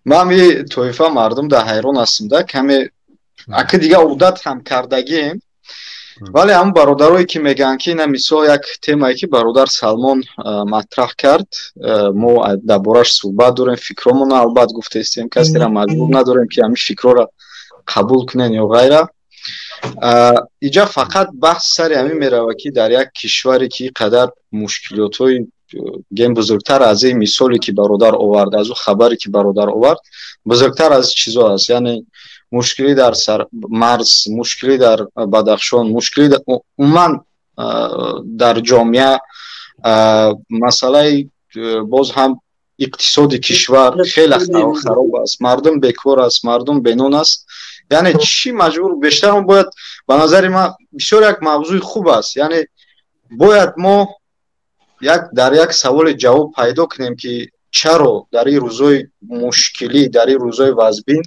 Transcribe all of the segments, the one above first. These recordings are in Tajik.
Ман ҳами тоифа мардум дар ҳайрон ҳастем, да каме аки дига одат ҳам кардагием. Вале ҳамн бародарое ки мегӯянд, ки ина мисол як темае ки бародар Салмон матраҳ кард, мо дар бораш суҳбат дорем, фикромонро албат гуфтаистем, касеро маҷбур надорем, ки ҳамин фикрора қабул кунен ё ғайра. Иҷа фақат баҳс сари ҳамин меравад, ки дар як кишваре ки ин қадар мушкилотҳои ген бузургтар аз ин мисоле ки бародар овард, аз ӯ хабаре ки бародар овард, бузургтар аз чизо аст. Яъне мушкилӣ дар марз, мушкилӣ дар Бадахшон, мушкилӣ умуман дар ҷомеа, масъалаи боз ҳам иқтисоди кишвар хеле хароб аст, мардум бекор аст, мардум бенон аст. Яъне чӣ маҷбур бештар мо бояд, ба назари ман бисёр як мавзӯи хуб аст, яъне бояд мо як дар як саволе ҷавоб пайдо кунем, ки чаро дар ин рӯзҳои мушкилӣ, дар ин рӯзҳои вазбин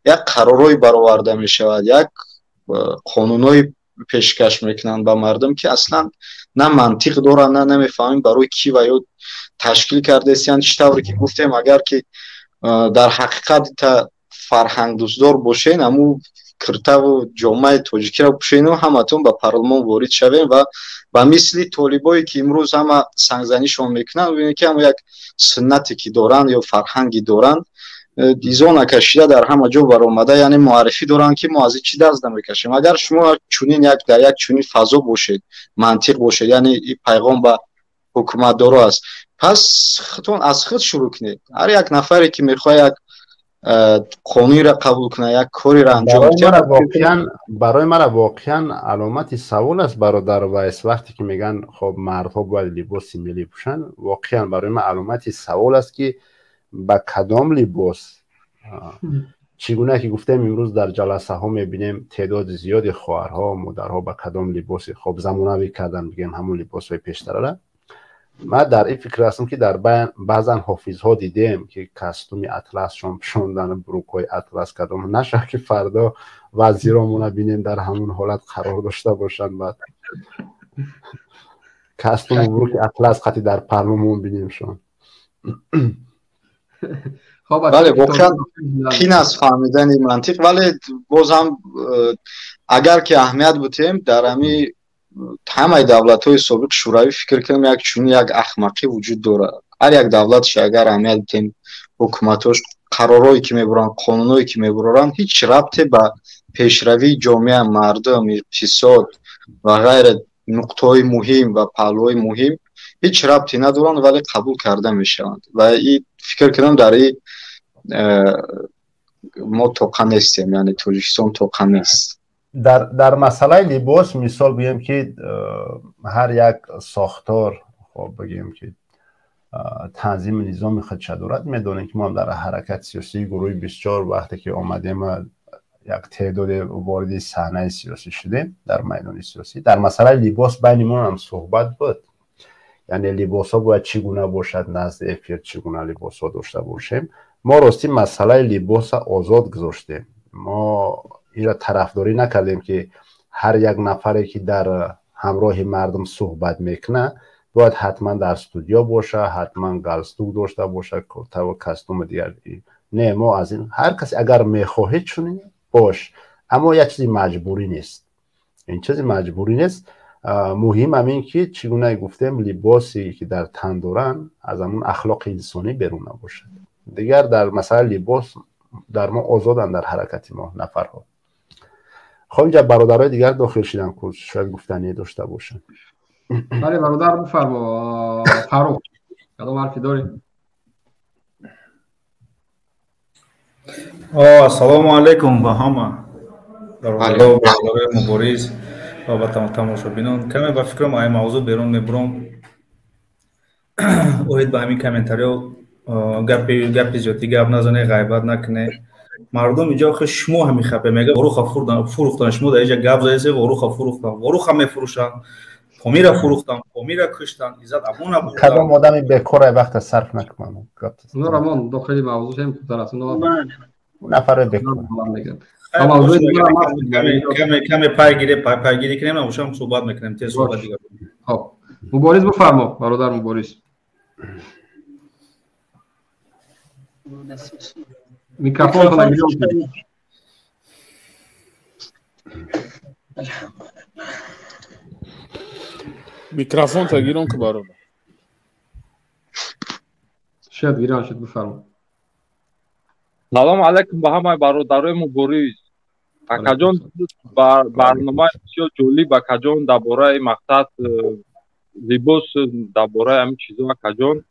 як қарорҳое бароварда мешавад, як қонунҳое пешкаш мекунанд ба мардум, ки аслан на мантиқ доранд, на намефаҳмем барои кӣ ва ё ташкил кардаистанд. Чӣ тавре ки гуфтем, агар ки дар ҳақиқат та фарҳангдӯстдор бошен, ҳамун киртаву ҷомаи тоҷикиро пӯшену ҳаматон ба парлумон ворид шавем ва ба мисли толибое ки имрӯз ҳама сангзанишон мекунанд, бибинед, ки ҳама як суннате ки доранд ё фарҳанге доранд, изо накашида дар ҳама ҷо баромада, яъне муаррифӣ доранд, ки мо аз ин чӣ даст намекашем. Агар шумо чунин як дар як чунин фазо бошед, мантиқ бошед, яъне ин пайғом ба ҳукуматдоро аст, пас худтон аз худ шурӯъ кунед. Ҳар як нафаре ки мехоҳад як қонунро қабул кунад, як кореро анҷом диҳад. Барои мара воқеан аломати савол аст, бародар Вайс, вақте ки мегӯянд, хоб, мардҳо бояд либоси миллӣ пӯшанд, воқеан барои ман аломати савол аст, ки ба кадом либос? Чӣ гуна ки гуфтем, имрӯз дар ҷаласаҳо мебинем, теъдоди зиёди хоҳарҳо, модарҳо ба кадом либоси, хоб, замонавӣ кардан, бигем, ҳамун либосҳои пештарара. Ман дар ин фикр ҳастам, ки дар баъзан ҳофизҳо дидем, ки костюми атласшон пӯшондан, брукҳои атлас кардам. Нашавад, ки фардо вазиромона бинем, дар ҳамун ҳолат қарор дошта бошанд, баъд костюму бруки атлас қати дар парлумон бинемшон. Бале, воқеан қин аст фаҳмидани мантиқ, вале боз ҳам агар ки аҳамият бутем, дар ҳами ҳамаи давлатҳои собиқи Шӯравӣ фикр кунем, як чунин як ахмақӣ вуҷуд дорад. Ҳар як давлатш агар аҳамият бутем, ҳукуматҳош қарорҳое ки мебуранд, қонунҳое ки мебуроранд, ҳеҷ рабте ба пешравии ҷомеа, мардум, иқтисод ва ғайра нуқтаҳои муҳим ва паҳлӯҳои муҳим ҳеҷ рабте надоранд, вале қабул карда мешаванд. Ва и фикр кунам, дар и мо тоқа нестем, яъне Тоҷикистон тоқа нест. Дар масъалаи либос, мисол бигӯем, ки ҳар як сохтор, хоб, бигӯем, ки танзими низоми худша дорад. Медонем, ки мо дар ҳаракати сиёсии гурӯҳи 24 вақте ки омадем, як теъдоде вориди саҳнаи сиёсӣ шудем, дар майдони сиёсӣ дар масъалаи либос байни мо ҳам суҳбат буд, яъне либосҳо бояд чӣ гуна бошад, назди эфир чӣ гуна либосҳо дошта бошем. Мо ростӣ масъалаи либоса озод гузоштем. Мо инро тарафдорӣ накардем, ки ҳар як нафаре, ки дар ҳамроҳи мардум суҳбат мекунад, бояд ҳатман дар студиё боша, ҳатман галстук дошта боша, куртаву костюму дигар. Не, мо аз ин, ҳар касе агар мехоҳед, чунин бош, аммо як чизи маҷбурӣ нест, ин чизи маҷбурӣ нест. Муҳим ҳам ин ки, чӣ гуна гуфтем, либосе ки дар тан доранд, аз ҳамун ахлоқи инсонӣ берун набошад. Дигар дар масъалаи либос дар мо озоданд, дар ҳаракати мо нафарҳо. Хоб, инҷа бародарои дигар дохил шуданд, шояд гуфтание дошта бошанд. Бале, бародар, бифармо, Фаррух, кадом ҳарфе дорӣ? Ассалому алайкум ба ҳама бародарои мубориз ва ба тамошобинон. Каме ба фикрам ай мавзӯъ берун мебурам. Оид ба ҳамин комментариҳо гапи зиёдӣ гап назане, ғайбат накуне. Мардум инҷо охи шумо ҳами хапе мега, воруха фурӯхтан. Шумо дар инҷа гап задасе, воруха фурӯхтан, воруха мефурӯшанд, Помира фурӯхтан, Помира куштан, иззат абона бурдан. Кадом одами бекора вақта сарф накунам. Рамон, дохили мавзӯъ шем, хубтар аст. Нафарои бекор. Каме пайгирӣ кунем, набошам суҳбат мекунем, тез суҳбат дигар. Хоб, Мубориз, бифармо, бародар Мубориз. Микрофон. Микрофон та гирон ки бародар. Шояд гирон шуд, бифармо. Салом алайкум ба ҳамаи бародарои мубориз. Акаҷон, барномаи бисёр ҷолиб, акаҷон, дар бораи мақсад либос, дар бораи ҳамин чизо, акаҷон.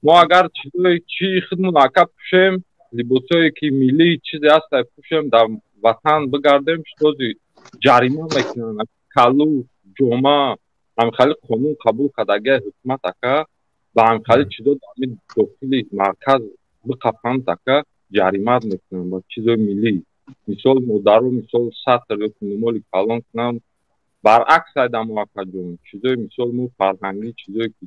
Мо агар чизои чи худмон ака пӯшем, либосое ки миллӣ чизе ҳаст пӯшем, дар ватан бигардем, шози ҷарима мекунанд. Калу, ҷома, ҳамхали қонун қабул кардагиа ҳукумат ака, ба ҳамхали чизо дар ҳамин дохили марказ биқафанд ака, ҷаримат мекунанд ба чизои миллӣ. Мисол модаро мисол сатр ё румоли калон кунанд, баръакс айдамо акаҷон, чизои мисол мо фарҳангӣ, чизое ки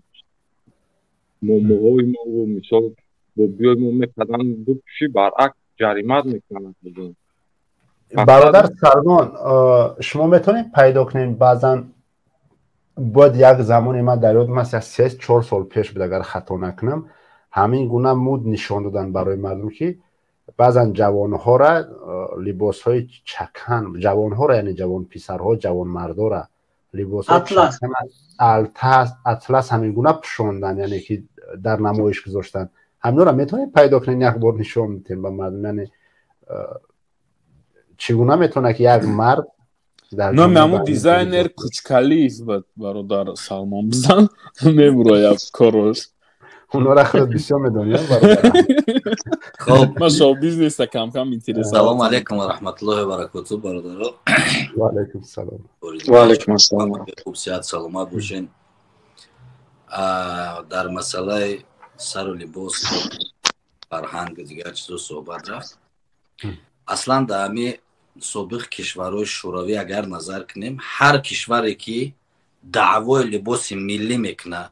момоҳои мо мисол бобиёи мо мекарданд бипӯшӣ, баръакс ҷаримат мекунанд акаҷон. Бародар Салмон, шумо метавонед пайдо кунед баъзан бояд як замоне ман дар ёдам аст, 3-4 сол пеш буд, агар хато накунам, ҳамин гуна муд нишон доданд барои мардум, ки баъзан ҷавонҳоро либосҳои чакан, ҷавонҳоро, яъне ҷавонписарҳо, ҷавонмардора либосҳои чакан, атлас ҳамин гуна пӯшондан, яъне ки дар намоиш гузоштанд. Ҳаминро метавонед пайдо кунед, як бор нишон бидем ба мардум, яъне чӣ гуна метавонад ки як мард номи ҳамун дизайнер Кучкалиев буд, бародар Салмон, бизан мебурояд корош. Онора худат бисёр медонӣ, бародар. Хоб, ман шоу бизнеса кам-кам интерес. Салом алейкум ва раҳматуллоҳи ва баракотуҳ, бародаро. Ва алейкум салом. Ва алейкум ассалом. Хуб, сиҳат саломат бошен. Дар масъалаи сару либос, фарҳанг ва дигар чизо суҳбат рафт. Аслан дар ҳамин собиқ кишварҳои шӯравӣ агар назар кунем, ҳар кишваре ки даъвои либоси миллӣ мекунад,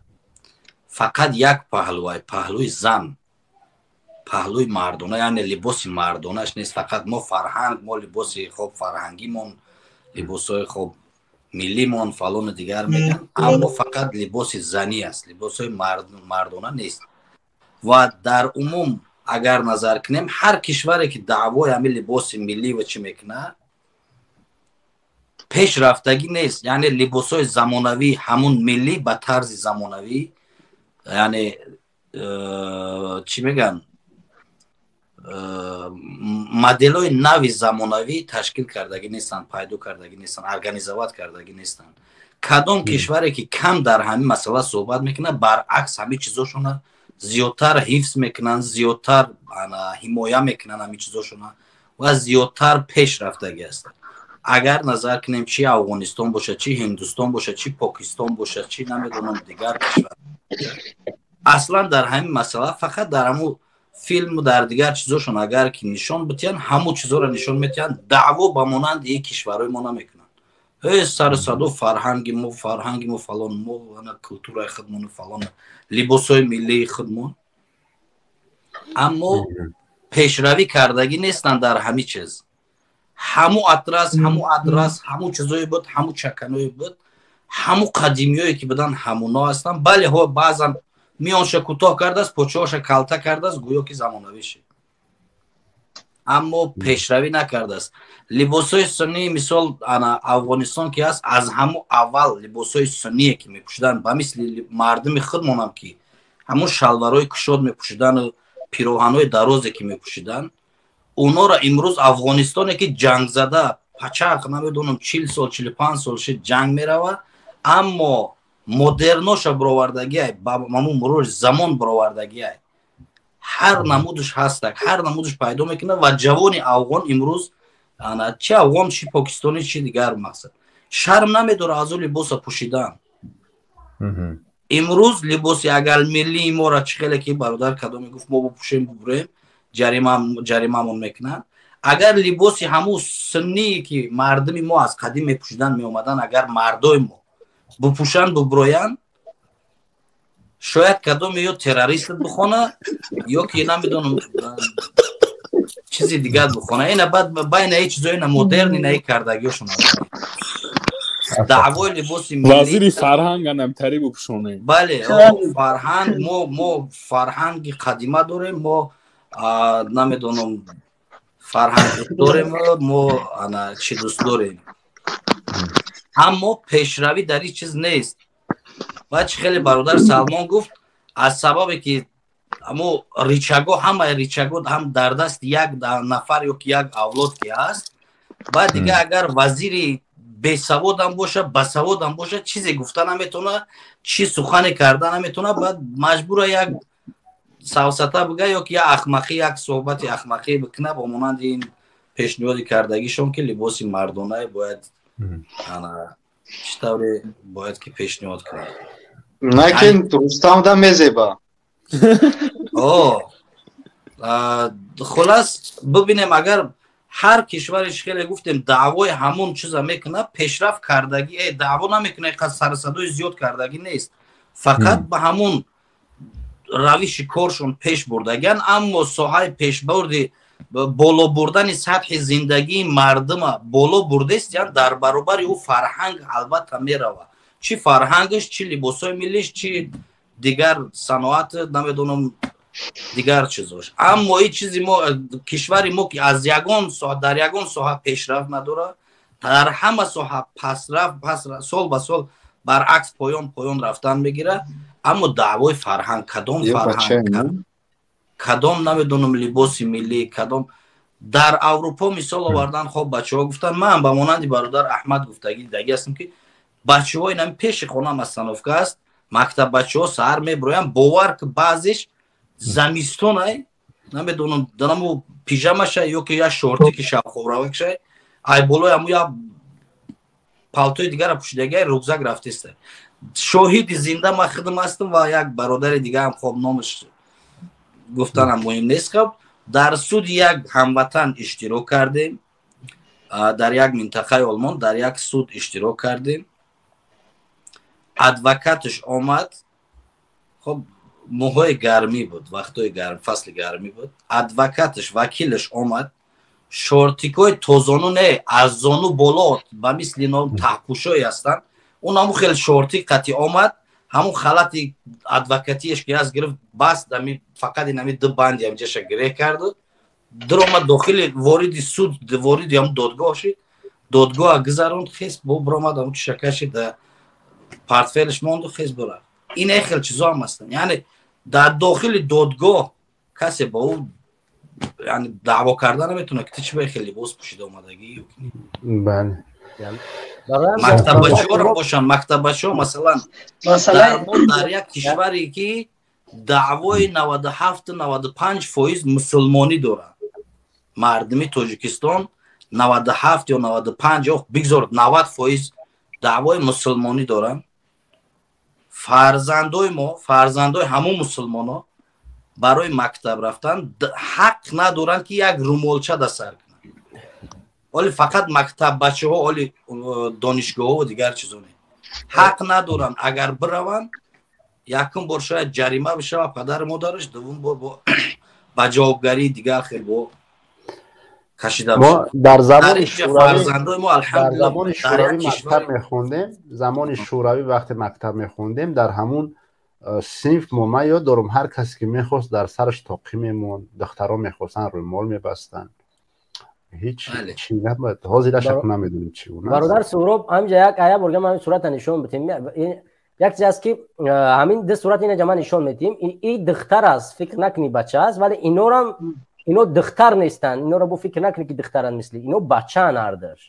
фақат як паҳлӯай, паҳлӯи зан, паҳлӯи мардона, яъне либоси мардонаш нест. Фақат мо фарҳанг, мо либоси хоб фарҳангимон, либосҳои хоб миллимон фалону дигар мегӯянд, аммо фақат либоси занӣ аст, либосҳои мардона нест. Ва дар умум агар назар кунем, ҳар кишваре ки даъвои ҳамин либоси миллӣ ва чӣ мекунад, пешрафтагӣ нест. Яъне либосҳои замонавӣ, ҳамун миллӣ ба тарзи замонавӣ, яъне чӣ мегӯянд, моделҳои нави замонавӣ ташкил кардагӣ нестанд, пайдо кардагӣ нестанд, организоват кардагӣ нестанд. Кадом кишваре ки кам дар ҳамин масъала суҳбат мекунад, баръакс ҳамин чизошона зиёдтар ҳифз мекунанд, зиёдтар ҳимоя мекунанд ҳамин чизошона ва зиёдтар пеш рафтагӣ ҳастанд. Агар назар кунем, чи Афғонистон бошад, чи Ҳиндустон бошад, чи Покистон бошад, чи намедонам дигар кишвар, аслан дар ҳамин масъала фақат дар ҳамун филму дар дигар чизошон агар ки нишон битиҳанд, ҳамун чизоро нишон метиҳанд, даъво ба монанди ин кишварҳои мо намекунанд. Ҳеҷ сару садо фарҳанги мо, фарҳанги мо фалон, мо ана культураи худмон фалон, либосҳои миллии худмон, аммо пешравӣ кардагӣ нестанд дар ҳамин чиз. Ҳаму атрас, ҳаму адрас, ҳаму чизое буд, ҳаму чаканое буд, ҳаму қадимиёе ки буданд, ҳамуно ҳастанд. Бале, ҳо баъзан миёнша кӯтоҳ кардааст, почаҳоша калта кардааст, гӯё ки замонавӣ шуд, аммо пешравӣ накардааст. Либосҳои суннӣ, мисол ана Афғонистон ки ҳаст, аз ҳаму аввал либосҳои сунние ки мепӯшиданд, ба мисли мардуми худмонам ки ҳамун шалварҳои кушод мепӯшидану пироҳанҳои дарозе ки мепӯшиданд, онора имрӯз Афғонистоне ки ҷангзада пачақ намедонам 40 сол, 45 сол шуд ҷанг меравад, аммо модерноша бировардагиай, ба ҳамун мурури замон бировардагиай, ҳар намудаш ҳастак, ҳар намудаш пайдо мекунад ва ҷавони афғон имрӯз ана чи афғон, чи покистонӣ, чи дигар мақсад шарм намедорад аз ӯ либоса пӯшидан. Имрӯз либоси агар миллии моро чӣ хеле ки бародар кадоме гуфт, мо бупӯшем бубурем, ҷаримамон мекунанд. Агар либоси ҳамун сунние ки мардуми мо аз қадим мепӯшидан меомаданд, агар мардои мо бупӯшанд буброянд, шояд кадоме ё террорист бихона, ё ки намедонам чизи дигар бихона. Ина баъд байна ин чизо, ина модерн, ина ин кардагиёшон даъвои либоси миллӣ. Вазири фарҳанг анамтарӣ бупӯшонем. Бале, фарҳанг, мо фарҳанги қадима дорем, мо Намедонам, фарҳанг дӯст дорем мо, ана чӣ дӯст дорем, аммо пешравӣ дар ин чиз нест. Ва чӣ хеле бародар Салмон гуфт, аз сабабе ки амо рычаг о, ҳамаи рычаг о ҳам дар дасти як нафар ё ки як авлод ки ҳаст, баъд дига агар вазири бесаводам боша, басаводам боша, чизе гуфта наметавона, чӣ сухане карда наметавона. Баъд маҷбура як савсата бига ё ки як ахмақӣ, як суҳбати ахмақӣ бикуна, бо монанди ин пешниҳоди кардагишон, ки либоси мардонае бояд, ана чӣ тавре бояд ки пешниҳод кунад. Накин Рустамда мезеба. О, хулас, бибинем, агар ҳар кишваре, хеле гуфтем, даъвои ҳамон чиза мекунад, пешрафт кардагӣ даъво намекунад, сарсадои зиёд кардагӣ нест, фақат ба ҳамон равиши коршон пеш бурдагиан. Аммо соҳаи пешбурди, боло бурдани сатҳи зиндагии мардума боло бурдестиян, дар баробари ӯ фарҳанг албатта меравад, чӣ фарҳангаш, чӣ либосҳои миллиш, чӣ дигар саноат, намедонам, дигар чизош. Аммо ин чизи мо, кишвари мо, ки аз ягон соҳа, дар ягон соҳа пешрафт надорад, дар ҳама соҳа пасрафт, пас сол ба сол баръакс поён поён рафтан мегирад. Аммо даъвои фарҳанг, кадом фарҳанг, кадом, намедонам, либоси миллӣ, кадом? Дар Аврупо мисол овардан. Хоб, бачаҳо гуфтанд, ман ба монанди бародар Аҳмад гуфтагӣ дидагӣ ҳастам, ки бачаҳои нами пеши хонам остановка аст, мактаббачаҳо саҳар мебироянд, бовар ки, баъзеш замистонай, намедонам, данаму пижамаша ё ки як шортики шабхобравакшай, ай болои аму як палтои дигара пӯшидагиай, рюкзак рафтеста. Шоҳиди зинда ман худам ҳастам ва як бародари дигаам. Хоб, номаш гуфтанам муҳим нест. Хоб, дар суди як ҳамватан иштирок кардем, дар як минтақаи Олмон дар як суд иштирок кардем. Адвокаташ омад. Хоб, моҳҳои гармӣ буд, вақтҳои гарм, фасли гармӣ буд. Адвокаташ, вакилаш омад, шортикҳои тозону не, аз зону боло, ба мисли ном таҳпӯшое ҳастанд, он ҳамун хел шортик қати омад, ҳамун халати адвокатиеш ки аз гирифт, бас дами фақат инами ду банди ҳамҷаша гиреҳ карду диромад, дохили, вориди суд, вориди ҳамун додгоҳ шид, додгоҳа гузаронд, хес бо биромад, ҳамун чишакаши да портфелш монду, хес бурад. Ин хел чизо ҳам ҳастанд. Яъне дар дохили додгоҳ касе бо ӯ, яъне, даъво карда наметавонад, ки ту чӣ ба хел либос пӯшида омадагӣ. Бале. Мактаббачаҳоро бошанд, мактаббачаҳо, масалан, дар як кишваре ки даъвои 97, 95% мусулмонӣ дорад, мардуми Тоҷикистон 97 ё 95 ё бигзор 90% даъвои мусулмонӣ доранд, фарзандои мо, фарзандои ҳамон мусулмоно барои мактаб рафтан ҳақ надоранд, ки як румолча да сар кунанд. Оли фақат мактаббачаҳо, оли донишгоҳҳо, дигар чизо не, ҳақ надоранд. Агар бираванд, якум бор шояд ҷарима бишавад падару модараш, дуввум бор ба ҷавобгарии дигар хел бо кашида. Дар замони шӯравӣ мактаб мехондем, замони шӯравӣ вақте мактаб мехондем, дар ҳамун синф мо, ман ёд дорам, ҳар касе ки мехост, дар сараш тоқӣ мемонд, духтаро мехостанд, рӯмол мебастанд. Ҳеҷ чи набуд. Ҳозираша намедонем чӣ гуна. Бародар Суҳроб, ҳаминҷа як ая борга ман сурата нишон битем. Як чиз аст, ки ҳамин ду сурат ина ҷама нишон медиҳем. И духтар аст, фикр накунӣ бача аст, вале инорам, ино духтар нестанд. Инора бо фикр накунӣ, ки духтаранд, мисли ино бачаан ҳардаш.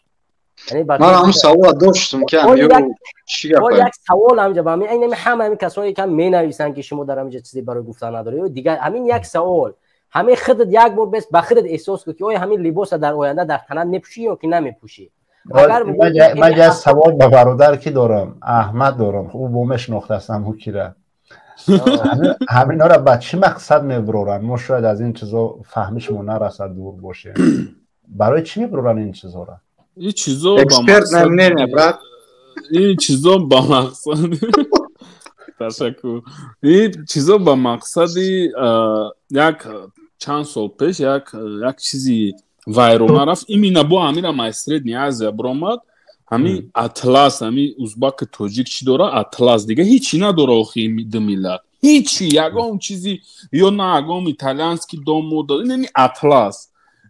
Ман ҳамун савола доштум, ки як савол ҳаминҷа ба ҳамин ҳама ҳамин касое ки менависанд, ки шумо дар ҳаминҷа чизе барои гуфтан надоред, дигар ҳамин як савол: ҳамин худат як бор бес ба худат эҳсос кун, ки оя ҳамин либоса дар оянда дар танат мепӯшӣ ё ки намепӯшӣ? Ман як савол ба бародар ки дорам, Аҳмад дорам, ӯ бо мешинохтастам ӯ кира. Ҳаминҳоро ба чӣ мақсад мебуроранд? Мо шояд аз ин чизо фаҳмишмо нарасад, дур бошем. Барои чӣ мебуроранд ин чизҳоро? Ин чизо Экспертное мнение, брат. Ин чизо ба мақсад, ташаккур, ин чизо ба мақсади, як чанд сол пеш як чизи вайрона рафт, именно бо ҳамира май Средняя Азия биромад, ҳамин атлас, ҳамин узбаки тоҷик чӣ дора, атлас дига ҳечи надора. Охи, ду миллат. Ҳичи, ягон чизи ё на ягон итальянский дом мода, инами атлас,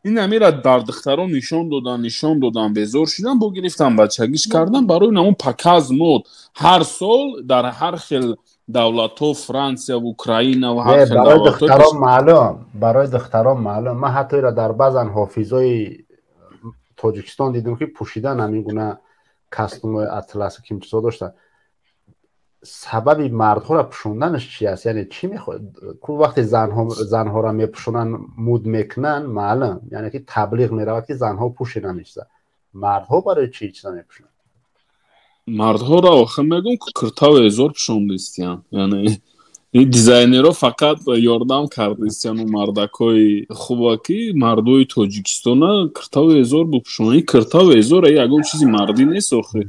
ин амира дар духтарон нишон додан, нишон додан, безор шидан, бо гирифтан, бачагиш кардан барои намун показ мод. Ҳар сол дар ҳар хел давлатҳо, Франсия, Украина ва ҳар хел. Барои духтарон маълум, барои духтарон маълум. Ман ҳатто ира дар баъзан ҳофизои Тоҷикистон дидам, ки пӯшидан ҳамин гуна костюмои атлас, ким чизо доштанд. Сабаби мардҳоро пӯшонданаш чи аст? Яъне чӣ мехоҳад? Вақте занҳоро мепӯшонанд, муд мекунанд, маълум, яъне ки таблиғ меравад, ки занҳо пӯшед ҳамин чиза. Мардҳо барои чӣ чиза мепӯшонанд? Мардҳоро охир мегӯм, киртаву эзор пӯшондистиян, яъне дизайнерҳо фақат ёрдам кардистияну мардакҳои хуба, ки мардои Тоҷикистона киртаву эзор бупӯшонанд. Ин киртаву эзор ягон чизи мардӣ нест охир.